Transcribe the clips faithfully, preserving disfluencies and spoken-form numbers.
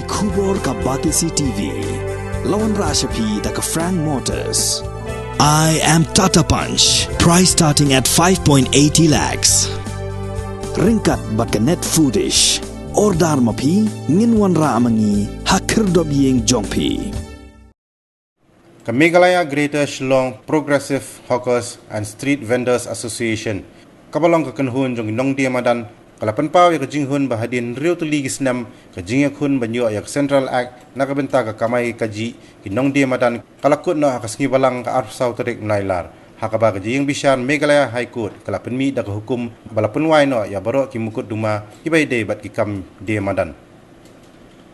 Khubor ka Batesi T V. La wanrah sha phi da ka Frank Motors. I am Tata Punch. Price starting at five point eighty lakhs. Ryngkat bad ka Net Foodish. Order ma phi, ngin wanrah ma ngi ha khyrdop ïing jong phi. Ka Meghalaya Greater Shillong Progressive Hawkers and Street Vendors Association, kaba long ka kynhun jong ki nongdie madan, ka la pynpaw ïa ka jinghun ba hadien hynriew tylli ki snem ka jingïakhun ban ïoh ïa ka Central Act na ka bynta ka kamai kajih ki nongdie madan ka la kut noh ha ka sngi Balang ka arphew saw tarik u Nailar, ha kaba ka jingïeng bishar Meghalaya High Court ka la pynmih da ka hukum ba la pynwai noh ïa baroh ki mukotduma kiba ïadei bad ki kam die madan.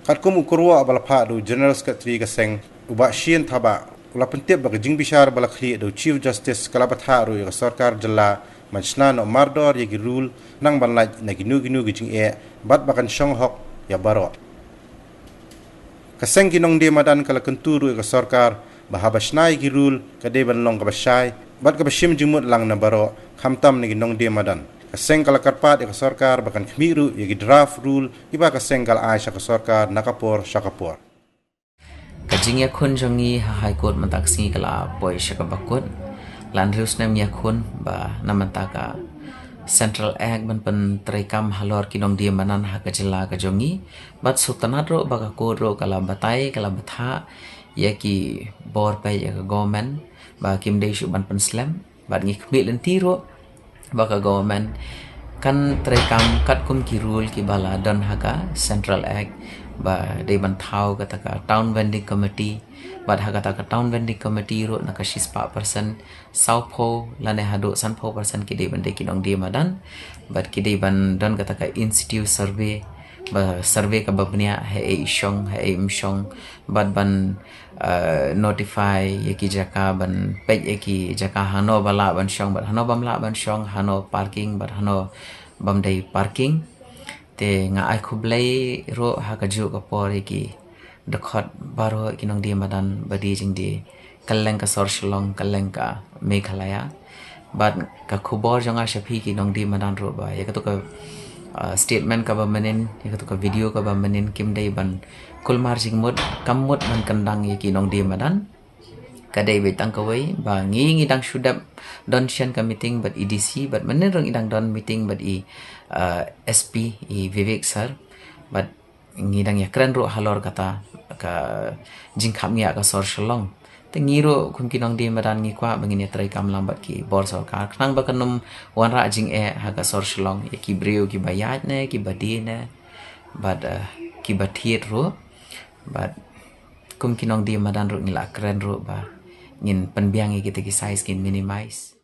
Katkum u kyrwoh ba la phah da u General Secretary ka seng, u Bah Shane Thabah, u la pyntip ba ka jingbishar ba la khlieh da u Chief Justice ka la bthah ruh ïa ka sorkar jylla ban shna noh mardor ïa ki rule, khnang ban lait na kino kino ki jingeh bad ba kan shong hok ïa baroh. Ka seng ki nongdie madan ka la kyntu ruh ïa ka sorkar ba haba shna ïa ki rule ka dei ban long kaba shai bad kaba shim jingmut lang na baroh, khamtam na ki nongdie madan. Ka seng ka la kyrpad ïa ka sorkar ba kan khmih ruh ïa ki draft rule kiba ka seng ka la ai sha ka sorkar na ka por sha ka por. Ka jingïakhun jong ngi ha High Court mynta ka sngi ka la poi sha kaba kut. La hynriew snem ïakhun ba na mynta ka Central Act ban pyntreikam halor ki nongdie madan ha ka jylla ka jong ngi. Bad sngewtynnat ruh ba ka court ruh ka la batai, ka la bthah ïa ki bor peit ïa ka government ba kim dei shuh ban pynslem. Bad ngi khmih lynti ruh ba ka government kan treikam katkum ki rule kiba la don ha ka Central Act, ba dei ban thaw kata ka Town Vending Committee. Bad ha kata ka Town Vending Committee ruh na ka shispah percent, sawphew lane haduh sanphew percent ki dei ban dei ki nongdie madan. Bad ki dei ban don kata ka in situ survey, ba survey kaba bniah haei i shong, haei im shong. Bad ban, eh, notify ïa ki jaka, ban peit ïa ki jaka hano ba lah ban shong bad hano bym lah ban shong, hano parking bad hano bym dei parking. Te nga ai khublei ruh ha kajuh ka por ïa ki dkhot baroh ki nongdie madan ba die jingdie kylleng ka sor Shillong, kylleng ka Meghalaya. Bad ka khubor jong nga sha phi ki nongdie madan ruh ba ïa katu ka, ah, statement kaba mynnin, ïa katu ka video kaba mynnin kim dei ban kulmar jingmut, kam mut ban kyndang ïa ki nongdie madan. Ka dei beit tang kawei ba ngi ngi dang shu dep don shen ka meeting bad i D C, bad mynnin ruh ngi dang don meeting bad i, ah, S P, i Vivek sir. Bad ngi dang ïakren ruh halor kata ka jingkhapngiah ka sor Shillong. Te ngi ruh kum ki nongdie madan ngi kwah ba ngin ïatreikam lang bad ki bor sorkar khnang ba kan ym wanrah jingeh ha ka sor Shillong ïa ki briew kiba ïaid ne kiba die ne bad, eh, kiba thied ruh. Bad kum ki nongdie madan ruh ngi la kren ruh ba ngin pynbiang ïa kita ki size, ngin minimize.